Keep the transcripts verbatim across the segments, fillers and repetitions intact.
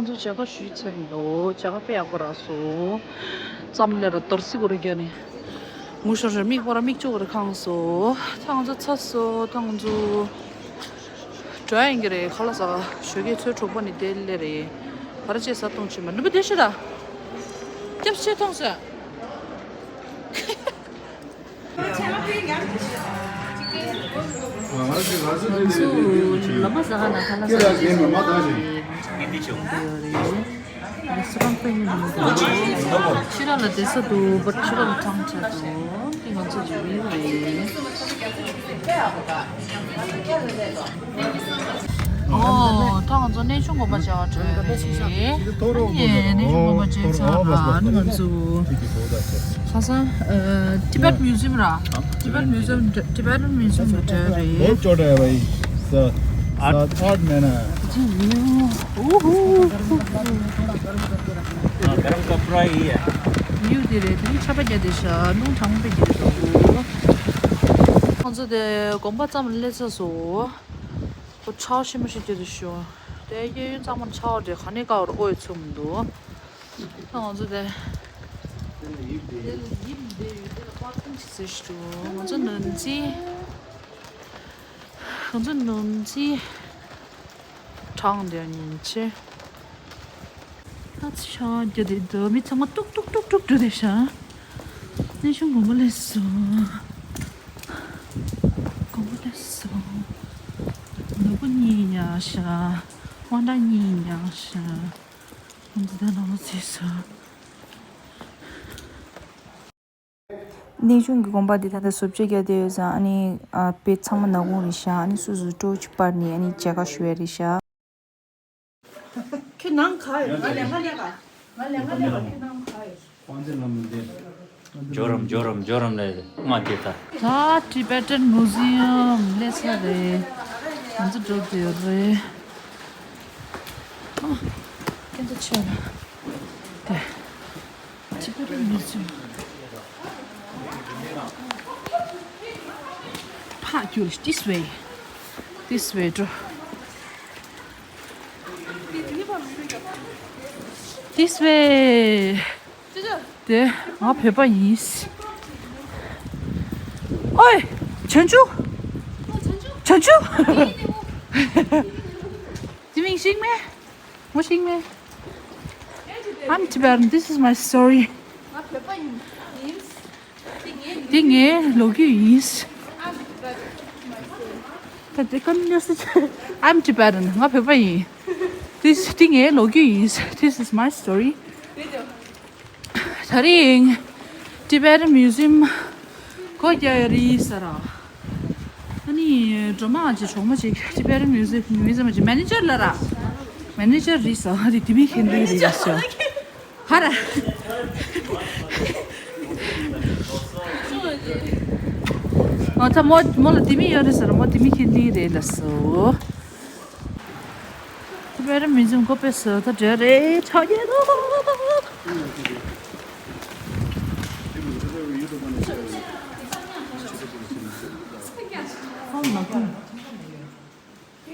ང་ཚོ་མཇལ་ཁ་ཞུས་ཚར་ཡིན་ལོ། མཇལ་ཁ་དཔེ་ཡག་པོ་རག་སོང་། ཙམ་ལས་ར་དོར་སི་གོ་རེ་རྒྱ་ནི། ངུ་ཤོར་ཤོར་མིག་པོ་ར་མིག་ཆུ་གོ་རེ་ཁེངས་སོང་། ད་ང་ཚོ་ཚར་སོང་། ད་ང་ཚོ་འགྲོ་ཡ་ཡིན་གྱི་རེད། ཁ་ལག་ཟ་ག་ཞོགས་ཀས་ཚོའི་གྲོགས་པོ་ནི་དེ་སླེབས་རེད། བར་ཆད་ཟ་གཏོང་བྱེད་མ་ནུ་བོ་དེ་ཤི་ར། སྐྱབས་ཆེ་ཐོངས་སོང་། ང་ཚོ་ལམ་ཟ་ག་ན་ཁ་ལག་ཟ་ག་ཡོད་རེད། རེ་སི་ཊོ་རན་ཊི་དཔེ་མི་སྲིད་འདུག་ཕྱི་ར་ལ་བསྡད་ས་འདུག་པ་ཕྱི་ར་ལ་ཐང་ཆད་འདུག་འདི་ང་ཚོ་གི་བིའུ་རེད། ཨོ། ད་ང་ཚོ་གནས་ཆུང་དགོན་པ་མཇལ་བར་འགྲོ་ཡ་རེད། ཨ་ནི་གནས་ཆུང་དགོན་པ་མཇལ་ཚར་བ་ང་ཚོ། ཁ་སང་ཨ། Tibet Museum ར། Tibet Museum Tibetan Museum ལ་འགྲོ་ཡ་རེད། बहुत छोटा है भाई। स- सात आठ महीना है। हाँ, गर्म कपड़ा ही है। ཡུལ་དེ་རེད། དེ་ནི་ཆར་པ་བརྒྱབ་བསྡད་ཤག་རླུང་གྲང་མོ་དཔེ་རྒྱག་གི་འདུག་ཁོང་ཚོ་དེ་དགོན་པ་ཙམ་སླེབས་ཚར་སོང་། ཁོ་ཆར་ཞིམ་པོ་ཞིག་རྒྱག་གི་འདུག་ཤག་དེ་གཡས་གཡོན་ཚང་མར་ཆར་པ་རེད། ག་ནས་བཀག་རུ་ཨོ་ཡི་ཚུགས་མི་འདུག་ད་ང་ཚོ་དེ་དེ་ལ་ཡིབ་བསྡད་ཡོད། དེ་ལ་པར་ཀིང་ཞིག་བཟོས་ཤག་ང་ཚོ་ནང་རྩིས། ང་ཚོ་ནང་རྩིས་གྲངས་དེ་ཉིན་ཕྱེད། ད་ཆར་རྒྱག་བསྡད་འདུག་མི་ཚང་མ་ཏུག་ཏུག་ཏུག་ཏུག་འགྲོ་བསྡད་ཤག་གནས་ཆུང་དགོན་པ་སླེབས་སོང་། དགོན་པ་སླེབས་སོང་། ནོར་བུ་གཉིས་ཉར་ཤག་དབང་དྲག་གཉིས་ཉར་ཤག་ང་ཚོ་ད་ནང་ལ་ཚུད་སོང་། གནས་ཆུང་གི་དགོན་པ་འདི་ད་ལྟ་བཟོ་བཅོས་རྒྱག་བསྡད་ཡོད་ཙང་ཨ་ནི་ཨ་དཔེ་ཚང་མ་ནག་ཁུང་རེད་ཤག་ཨ་ནི་སོ་སོ་སྤྲོ་ཅིག་སྤར་ནས་ཨ་ནི་མཇལ་ཁ་ཞུ་ཡ་རེད་ཤག་ཁྱོད་ནང་ག་ཡོད། ང་ལས་ང་ལས་ཀ་ང་ལས་ང་ལས་ཀ་ཁྱོད་ནང་ག་ཡོད། འཇོ་རམ་འཇོ་རམ་འཇོ་རམ་ལས་ང་དེ་ད། ད་Tibetan Museum སླེབས་ཚར་རེད། ང་ཚོ་འགྲོ་བསྡད་ཡོད་རེད། ཨ། སྐད་ཆ་ཆེ་བ། དེ། Tibetan Museum། ཕར་རྒྱུགས། This way. This way འགྲོ། This way. དེ་ང་བོད་པ་ཡིན། ཨོའི། བྱང་ཆུབ། བྱང་ཆུབ། དེ་མིང་ཤེས་མེད། ངོ་ཤེས་མེད། I'm Tibetan. This is my story. འདི་ངའི་ལོ་རྒྱུས་ཡིན། ད་དེ་ཀམ་ནེ་སི། I'm Tibetan. ང་བོད་པ་ཡིན། This འདི་ངའི་ལོ་རྒྱུས་ཡིན། This is my story. དེ་རིང་Tibetan Museum སྒོ་རྒྱག་ཡ་རེད་ཟེར། ཨ་ནི་སྒྲོལ་མ་ཅིག་གྲོགས་མོ་ཅིག་Tibetan Museum Museum གྱི་manager ལ་ར། manager རེད་ཟེར། ཨ་དེ་དེ་མིན་ཁྱེད་འདི་རེད་ཟེར། ཧ་ར། ཨ་ད་མོ་མོ་ལ་དེ་མིན་ཡོད་རེད་ཟེར། མོ་དེ་མིན་ཁྱེད་འདི་རེད་ལ་སོ། Tibetan Museum སྒོ་ཕྱེ་སོང་། ད་འདྲ་རེད། ཆགས་ཡོད་དོ།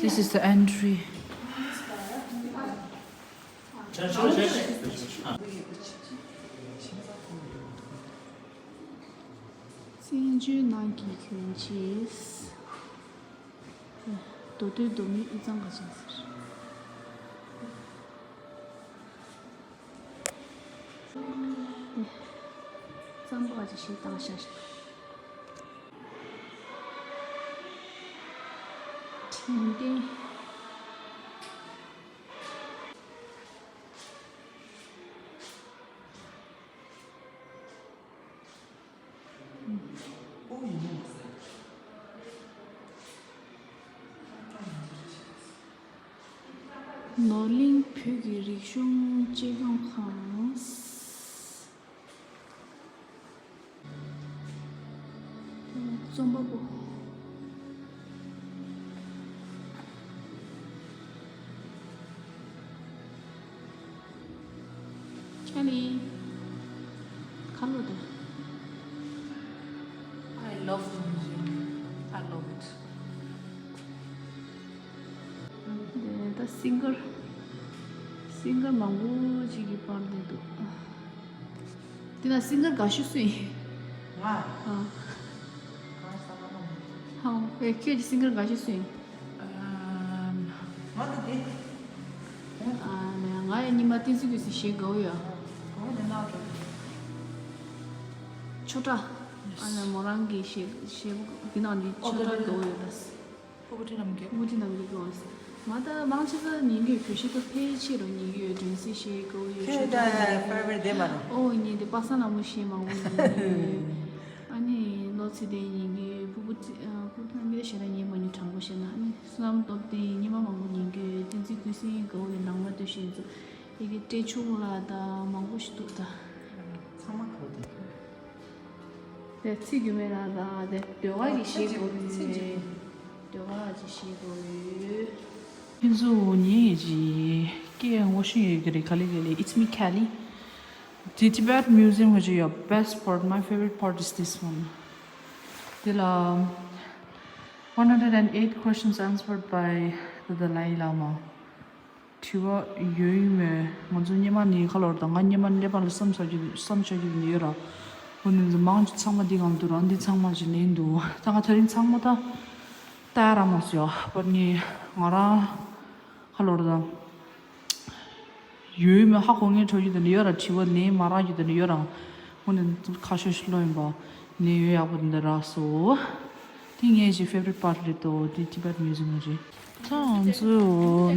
This is the entry. བཙན་བྱོལ་ནང་གི་གྱོན་ཆས། མདོ་སྟོད་མདོ་སྨད་དབུས་གཙང་ག་ཅན་ཟེར། རྩམ་པ་ག་ཅན་ཞིག་བཏང་ཤག་ཤག་དྲན་རྟེན། ནོར་གླིང་བོད་ཀྱི་རིག་གཞུང་གཅེས་སྐྱོང་ཁང་། རྩོམ་པ་པོ། ཆ་ལི། ཁ་ལོ་དང་། I love the museum. I love it. ད་སིང་གར། སིང་གར་མང་པོ་ཅིག་གིས་པར་བསྡད་འདུག་དེ་ན་སིང་གར་དགའ་ཤོས་སུ་ཡིན། ང་། ཨ། གང་ས་ག་མ་མི། ཧའོ། ཨེ། ཁྱོད་ཀྱི་སིང་གར་དགའ་ཤོས་སུ་ཡིན། ཨ། ང་འདི་དེ། ཨ་ནི་ང་ཡང་ཉི་མ་བསྟན་འཛིན་ཀུན་བཟང་གཞས་དགའ་བོ་ཡོད། གང་དེ་ན་གི། ཆོས་གྲགས། ཨ་ནི་མོ་རང་གི་གཞས་གཞས་པོ་འདི་ནང་འདི་ཆོས་གྲགས་དགའ་བོ་ཡོད་ད། ཕུར་བུ་ཁྲིད་རྣམ་རྒྱལ། ཕུར་བུ་ཁྲིད་རྣམ་རྒྱལ་གི་ཨོ། ང་ད་མང་ཆེ་ས་ཉན་གི་ཡོད། བོད་གཞས་ད་ཕལ་ཆེར་ཉན་གི་ཡོད། སྒྲོན་གསལ་གཞས་དགའ་བོ་ཡོད། ཁྱོད་ཆོས་གྲགས་ད་ཕེ་ཝ་རི་ཊི་དེ་མ་རེད། ཨོ་ཉན་དེ་པ་སངས་ལྷ་མོ་གཞས་མང་པོ་ཉན་གི་ཡོད། ཨ་ནི་བློ་ཚིག་དེ་ཉན་གི་ཡོད། ཕུར་བུ་ཁྲིད་ཨ། ཕུར་བུ་ཁྲིད་རྣམ་རྒྱལ་གཞས་ད་ཉན་མ་མྱོང་། དྲང་པོ་བཤད་ན། ཨ་ནི་བསོད་ནམས་སྟོབས་ལྡན་ཉི་མ་མང་པོ་ཉན་གི་ཡོད། བསྟན་འཛིན་ཀུན་བཟང་དགའ་བོ་ཡོད། ནང་མ་སྟོད་གཞས་ཚོ་ཡི་གེ་བཀྲས་ཆུང་ལགས་ད་མང་པོ་ཞིག་འདུག་ད། ཚང་མ་གོ་དེ། དེ་ཚིག་རྒྱུ་མེད་ལ་ལ་དེ་ཟློས་གར་གྱི་གཞས་གོ་ཡོད། ཟློས་གར་གྱི་གཞས་གོ་ཡོད། ཁྱེད་ཚོ་ཉིད་ཀྱི་སྐད་ངོ་ཤེས་ཡོད་ཀྱི་རེད། ག་ལེ་ག་ལེ། It's me, Kelly. The Tibet Museum གི་ཡ། Best part, my favorite part is this one. དེ་ལ་one hundred and eight questions answered by the Dalai Lama. དྲི་བ་ཡོད་མེད། ང་ཚོ་སྔོན་མ་ནས་ཁ་ལོར་དང་། ང་སྔོན་མ་ནས་ཀླད་པ་ལ་བསམ་བྱ་རྒྱུ་བསམ་བྱ་རྒྱུ་ནི་ཡོད་ར། འོ་ནི་མང་ཆེ་ཚང་མ་འདི་གང་འདུག་ར། འདི་ཚང་མ་ཅིག་ལེན་འདུག་ད་ང་དེ་རིང་ཚང་མ་ད་ལྟ་ར་མ་སོ་ཡ། པར་ནི་ང་རང་ཁ་ལོར་དང་ཡོད་མེད་ཧ་གོ་ངེས་འགྲོ་རྒྱུ་དེ་འདྲ་ཡོད་ར། དྲི་བ་ལེན་མ་རག་རྒྱུ་དེ་འདྲ་ཡོད་ར། འོ་ནི་ཁ་ཤས་ཤིག་ལོ་ཡིན་པ། ནས་ཡོད་ཡག་པོ་འདི་འདྲ་རག་སོ། དེ་ངའི་ཅིག་ཕེ་ཝ་རི་ཊི་པར་ཊི་རེད་དོ། དེ་ཊི་བེཊ་མིའུ་ཟི་ཡམ་རེད། ད་ང་ཚོ་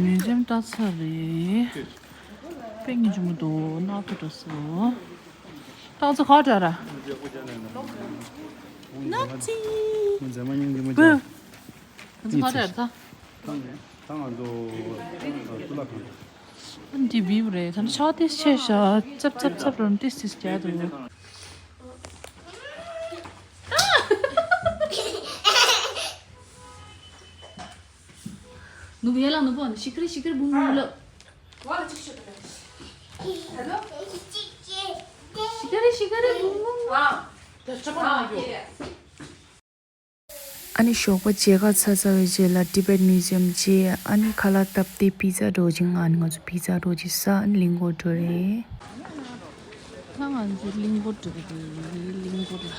མིའུ་ཟི་ཡམ་ལྟ་ཚར་རེད། དཔེ་སྙིང་རྗེ་མོ་འདུག་ནག་ཐུག་འགྲོ་སོ། ད་ང་ཚོ་ག་པར་འགྲོ་ར། ནག་ཐིག་ང་ཚོ་ག་པར་འགྲོ་ར་ད། ད་ང་ཚོ་གཙུག་ལག་ཁང་། འདི་བིབ་རེད། ད་ནི་ཆ་ཏིས་ཆེ་ཤ་ཚབ་ཚབ་ཚབ་རོན་ཏིས་ཏིས་རྒྱག་འདུག་ནུབ་ཡ་ལ་ནུབ་བོ་ཤི་ཀ་རི་ཤི་ཀ་རི་བུང་བུང་ལབ། ཤི་ཀ་རི་ཤི་ཀ་རི་བུང་བུང་། ཨ་ནི་ཞོགས་པ་མཇལ་ཁ་ཚར་ཚར་བའི་རྗེས་ལ་ཊི་བེཊ་མིའུ་ཟི་ཡམ་མཇལ། ཨ་ནི་ཁ་ལག་བཏབ་སྟེ་པི་ཛ་འགྲོ་ཅིང་། ཨ་ནི་ང་ཚོ་པི་ཛ་འགྲོ་ཅིག་ཟ། ཨ་ནི་གླིང་སྐོར་འགྲོ་རེད། ད་ང་ཚོ་གླིང་སྐོར་འགྲོ་གི་འདུག་གླིང་སྐོར་ལ།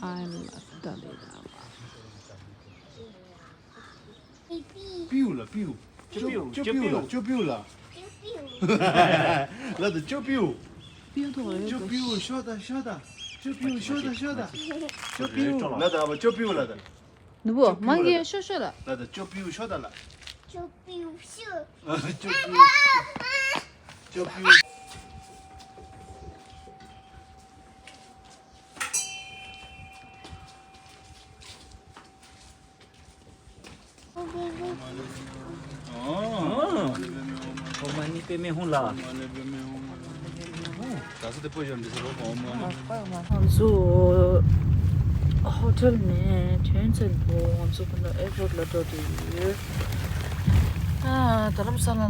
I love Dalai Lama. པིའུ་ལ་པིའུ། ཅོ་པིའུ། ཅོ་པིའུ་ལ། ཅོ་པིའུ་ལ། ལ་དང་ཅོ་པིའུ། པིའུ་ཐོག་ལ་ཡོད་པ། ཅོ་པིའུ་ཤོག་དང་ཤོག་དང་། ཅོ་པིའུ་ཤོག་དང་ཤོག་དང་། ཅོ་པིའུ་ལ་དང་ཨ་མ་ཅོ་པིའུ་ལ་དང་། ནུ་བོ་མང་གི་ཤོག་ཤོག་ལ། ལ་དང་ཅོ་པིའུ་ཤོག་དང་ལ། ཅོ་པིའུ་ཤོག་ཅོ་པིའུ། ཅོ་པིའུ། ཨོཾ་མ་ཎི་པདྨེ་ཧཱུྃ་ལ། ང་ཚོ་ཧོ་ཊེལ་ནས་ཐོན་ཚར་འདུག་ང་ཚོ་ཕ་ནོ་ཨེར་པོར་ཊི་ལ་འགྲོ་འདོད་ཡོད། ཨ། རྡ་རམ་ས་ལ་ལ་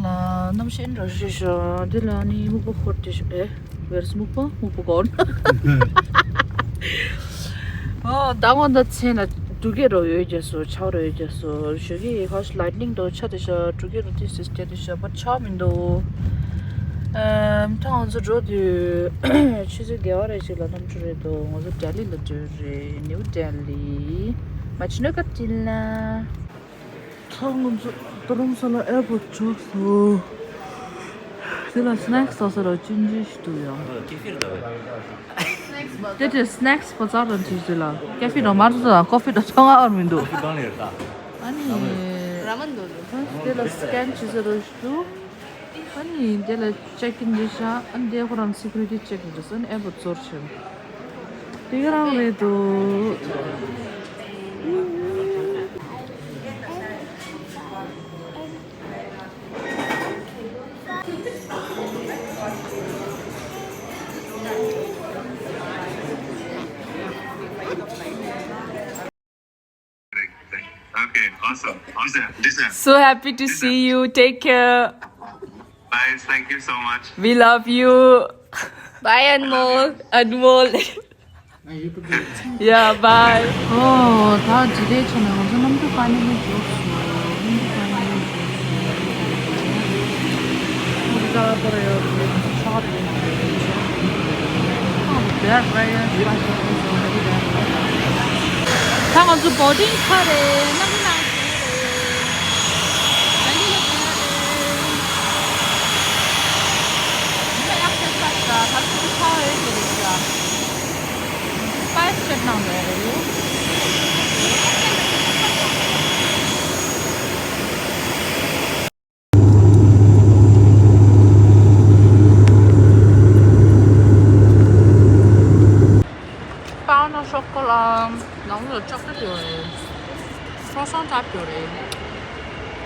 གནམ་གཤིས་འདྲ་ཞིག་ཤོག་འདི་ལ་ནི་སྨུག་པ་ཧོར་ཏེ་ཤོག་ཨེ། Where's སྨུག་པ། སྨུག་པ་གོན། ཨོ། ཟླ་ངོ་ཟླ་མཚན་ལ་འབྲུག་སྐད་རོ་ཡོད་རྒྱ་སོ། ཆར་རོ་ཡོད་རྒྱ་སོ། ཞོགས་ཀྱི་ཧོ་ལའི་ཊི་ནིང་དོ་ཆ་དེ་ཤ་འབྲུག་སྐད་རོ་ཏིས་ཏིས་རྒྱ་དེ་ཤ་པ་ཆ་མི་འདུག་ཨམ། ད་ང་ཚོ་འགྲོ་དུས་ཆུ་ཚོད་བརྒྱད་པ་རེ་ཞིག་ལ་གནམ་གྲུ་རེད་འདུག་ང་ཚོ་ལྡི་ལི་ལ་འགྲོ་རེད། ནིའུ་ལྡི་ལི། མ་ཆི་ནོ་ཀ་ཏི་ལ། ད་ང་ཚོ་རྡ་རམ་ས་ལ་ཨེར་པོར་ཊི་འབྱོར་སོང་། དེ་ལ་སི་ནེག་སི་ཟ་ས་ལ་ཅི་འདྲ་ཞིག་འདུག་ཡ། དེ་དེ་སི་ནེག་སི་པ་ཙར་དང་དེ་དེ་ལ་ཀ་ཧྥི་དང་མར་ཙོ་དང་ཀོ་ཧྥི་དང་ཆང་ཨར་མི་འདུག་ཨ་ནི་ར་མ་འདུག་དེ་ལ་སི་ཀེན་བྱེད་ས་རོ་ཞིག་འདུག་ཨ་ནི་དེ་ལ་ཅེག་ཨིན་རེད་ཤག་ཨ་ནི་དེ་ཁོ་རང་སི་ཀུ་རི་ཊི་ཅེག་ཨིན་རེད་ཟེར་ནས་ཨེར་པོར་ཊི་ཚུར་ཕྱིན། དེ་ག་རང་རེད་འདུག So happy to see you. Take care. Bye. Thank you so much. We love you. Bye, Anmol. Anmol. Yeah, bye. Oh, ད་ཇི་འདྲས་བྱས་ན་ང་ཚོ་གནམ་གྲུ་ཕ་ནི་ལ་འཇུག་སོང་། གནམ་གྲུ་ཕ་ནི་ལ་འཇུག་སོང་། ད་ང་ཚོ་བོར་ཌིང་ཁ་རེད། གནམ་གྲུ་ནང་སོང་རེད། ད་ལི་ལ་ཁ་རེད། ད་ལི་ལ་ཁ་རེད། ད་ལི་ཁ་རེད། སྤའི་སི་ཇེཊ་ནང་འགྲོ་གི་ཡོད། པའོ་ནོ་ཤོག་གོ་ལ་ནང་ལོགས་ལ་ཅོག་ལེ་ཊི་ཡོད་རེད། ཁོ་སོང་ཊ་ཡོད་རེད།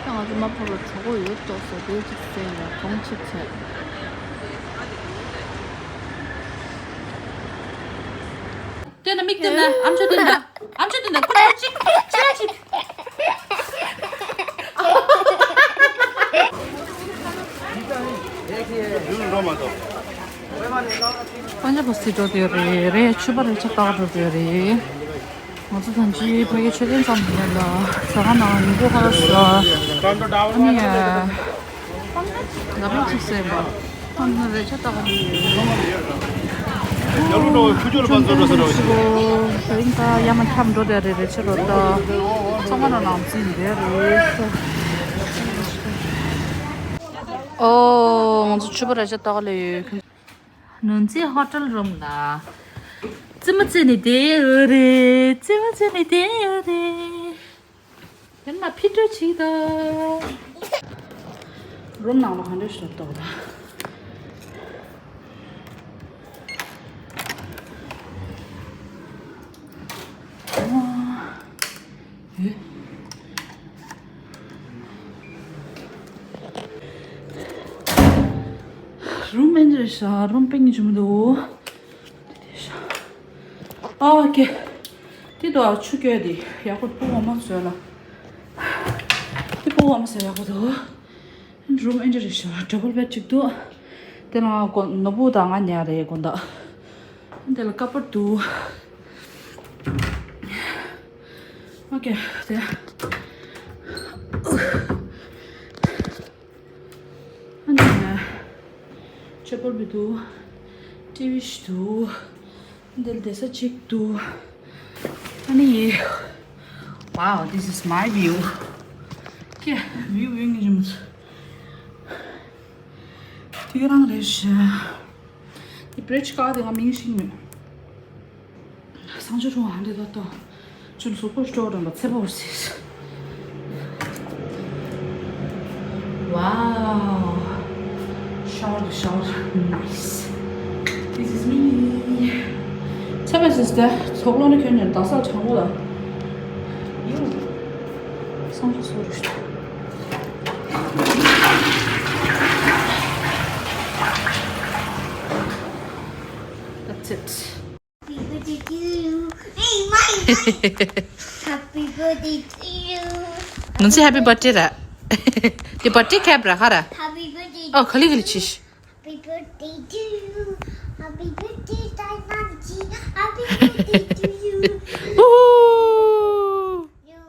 ད་ང་ཚོ་མ་ཕོར་ལ་གྲོད་ཁོག་ཡོད་ཏོག་ཙམ་དེ་གཅིག་བཙལ་ཡ་གོང་གཅིག་བཙལ། སྟོན་ན་མིག་སྟོན་ན་ཨམ་ཅོག་སྟོན་ན་ཨམ་ཅོག་སྟོན་ན་ཁོ་ཅིག་ཅིག་ཅིག་ཅིག་ཁོང་ཚོ་བོ་སི་འགྲོ་དེ་རེད་རེད། ཕྱུ་པ་རེ་ཆ་བཏགས་འགྲོ་དེ་རེད། ང་ཚོ་ཐང་ཅི་ཕ་གི་ཆོས་ལྡན་ཙམ་ཡོད་ལ་ཟ་ཁང་ནང་ཉིན་གུང་ཧ་ལ་ཟ། ཨ་ནི་ལ་ཕན་ཅིག་ཟས་པ། ཁོང་ཚོ་རེ་ཆ་བཏགས་པ་ནི་ཡོད། ཡ་ལུ་འགྲོ་ཁུ་ཆུ་ལ་ཕན་ཚུན་འགྲོ་ས་རེད། ཆུ་ལོ་དེ་རིང་ད་ཡ་མ་འཁྱམ་འགྲོ་དེ་རེད་རེ་ཆ་རོ་ད། ཚང་མ་ལ་ནང་རྩིས་དེ་རེད། ཨོ་ང་ཚོ་ཕྱུ་པ་རེ་ཆ་བཏགས་ལེ་ཡོད། ནོར་འཛིན་ཧོ་ཊེལ་རུམ་ལ། རྩེད་མོ་རྩེ་ནས་བསྡད་ཡོད་རེད། རྩེད་མོ་རྩེ་ནས་བསྡད་ཡོད་རེད། དེ་ན་ཕི་ཏྲ་ཅིག་དང་། རུམ་ནང་ལ་ག་འདྲ་ཞིག་འདུག་ད། ཨོ། ཨེ། རུམ་ཨེ་འདྲ་ཤག་རུམ་པིང་ཅུང་འདུག་ཨོ་ཀེ། དེ་དུ་ཆུ་སྐྱོད་དེ་ཡག་པོ་སྤུ་འོ་མ་བཟོས་ལ། དེ་སྤུ་འོ་མ་བཟོས་ཡག་པོ་འདུག་རུམ་ཨེ་འདྲ་རེད་ཤག་ཌབ་བལ་བེཌ་ཅིག་འདུག་དེ་ལ་ང་ནོར་བུ་དང་ང་ཉལ་རེད་དགོང་དག་དེ་ལ་ཀ་པར་འདུག་ཨོ་ཀེ། དེ། ཨ་ནི། ཆོས་པར་བི་འདུག་ཊི་ཝི་ཞིག་འདུག་འདི་ལ་བསྡད་ས་གཅིག་འདུག་ཨ་ནི། Wow, this is my view. ཀེ། བིའུ་ཡོད་ངེས་ཀྱི་མི་འདུག་དེ་ག་རང་རེད་ཤག་འདི་བི་རིཇ་ཀ་དེ་ང་མིང་ཤེས་ཀྱི་མེད། སང་ཆུང་ཆུང་ཨ་འདི་ལ་ལྟོས། ཆུ་ལ་གཟུགས་པོ་སྐྱོ་འགྲོ་བ་ཚེ་པོ་ཟེར། Wow. Shower, shower. Nice. This is me. ཚེ་པོ་ཟེར་ཟེར། ཚོགས་ལོ་ནི་ཁྱོད་ཉིད་ད་ས་དྲང་པོ་ལ། ཡུ། སང་ཆུང་སོ་རུ། That's it. Happy birthday to you. Hey, my, my. Happy birthday to you. ནང་ཚེ་happy birthday ར། དེ་birthday cap ར་ཧ་ར། Happy birthday. ཨོ་ག་ལེ་ག་ལེ་ཆིས། Happy birthday to you. Happy birthday, Taimanji. Happy birthday to you. Woohoo. You.